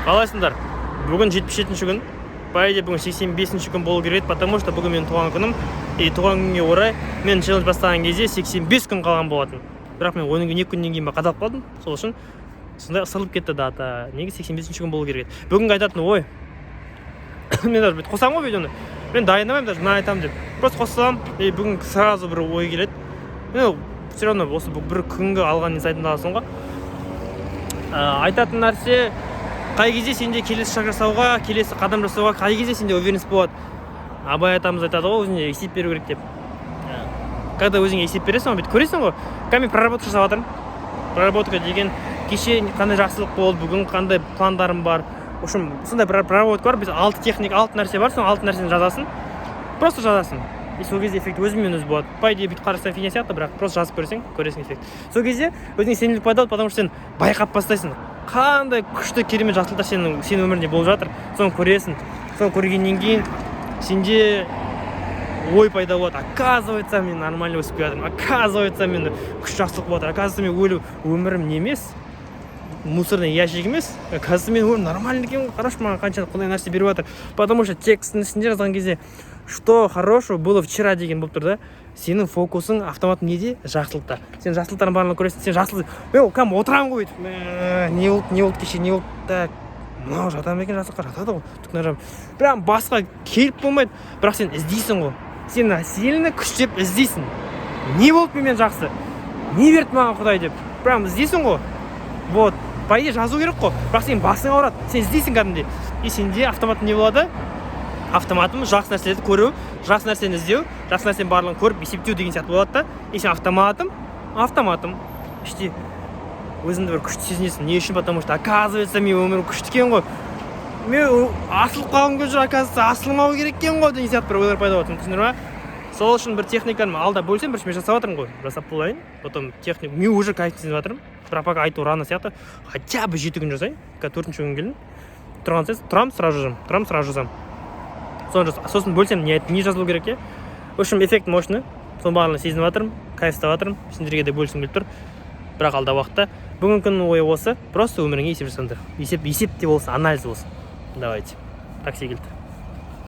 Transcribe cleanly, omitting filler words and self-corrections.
Қалайсыңдар? Бүгін 77-күн. По идее, бүгін 85-күн болу керек еді, потому что бүгін менің туған күнім. И туған күнге орай мен челлендж бастаған кезде 85 күн қалған болатын, бірақ мен 12 күннен кейін ба қадалып қалдым. Сол үшін сондай ысырылып кетті дата. Неге 85-күн болу керек еді? Бүгінгі айтатын ой, мен даже бүйтіп қосамын ғой видеоны, мен дайындамаймын даже мынаны айтамын деп, просто қоса саламын. И бүгін сразу бір ой келеді. Ну, все равно осы бір күнгі алған инсайтыңды аласың ғой. Айтатын нәрсе: қай кезде сенде келесі шаг жасауға, келесі қадам жасауға, қай кезде сенде уверенность болады? Абай атамыз айтады ғой, өзіңе есеп беру керек деп. Когда өзіңе есеп бересің ғой, бүйтіп көресің ғой. Қазір мен проработка жасап жатырмын. Проработка деген кеше қандай жақсылық болды, бүгін қандай пландарым бар. В общем, сондай бір проработка бар. Біз алты техник, алты нәрсе бар. Сол алты нәрсені жазасың, просто жазасың. И сол кезде эффект өзімен өзі болады. По идее, бүйтіп қарасаң, фигня сияқты, бірақ просто жазып көрсең, көресің эффект. Сол кезде өзіңе сенімділік пайда болады, потому что сен байқап бастайсың, қандай күшті, керемет жақсылықтар сенің өміріңде болып жатыр. Соны көресің. Соны көргеннен кейін сенде ой пайда болады: оказывается, мен нормально өсіп келе жатырмын, оказывается, мен күшті жақсылық болып жатыр, оказывается, мен өлі өмірім не емес, мусорный ящик емес, оказывается, мен өмірім нормально екен ғой, қарашы, маған қанша құдай нәрсе беріп жатыр. Потому что текстің ішінде жазған кезде «что хорошего было вчера» деген болып тұр да. Сенің фокусың автомат неде? Жақсылықта. Сен жақсылықтардың барлығын көресің. Сен жақсылық, мен кәдімгі отырамын ғой бүйтіп: «Мә, не болды, не болды кеше, не болды? Так, мынау жата ма екен? Жақсылыққа жатады ғой». Түк мына прям басқа келіп болмайды, бірақ сен іздейсің ғой, сен сильно күштеп іздейсің: не болды менімен жақсы, не берді маған құдай деп прям іздейсің ғой. Вот, по идее, жазу керек қой, бірақ сенің басың ауырады, сен іздейсің кәдімгідей. И сенде автомат не болады? Автоматом жақсы нәрселерді көру, жақсы нәрсені іздеу, жақсы нәрсенің барлығын көріп есептеу деген сияқты болады да. И сен автоматом іште өзіңді бір күшті сезінесің. Не үшін? Потому что, оказывается, менің өмірім күшті екен ғой, мен асылып қалғым келіп жүр, оказывается, асылмау керек екен ғой деген сияқты бір ойлар пайда болады. Түсіндіңдер ма? Сол үшін бір техниканы алда бөлсем. Бірінші мен жасап жатырмын ғой, жасап болайын, потом техник. Мен уже кайф сезініп жатырмын, бірақ пока айту рано сияқты. Хотя бы 7 күн жасайын. Қазір төртінші күн келдім. Тұрған сайын тұрамын, сразу жазамын, тұрамын, сразу жазамын. Соны сосын бөлсем, не жазылу керек, иә. В общем, эффект мощный. Соның барлығын сезініп жатырмын, кайф ұстап жатырмын. Сендерге де бөліскім келіп тұр, бірақ алдағы уақытта. Бүгінгі күннің ойы осы: просто өміріңе есеп жасаңдар. Есеп, есеп те болсын, анализ болсын. Давайте, такси келді.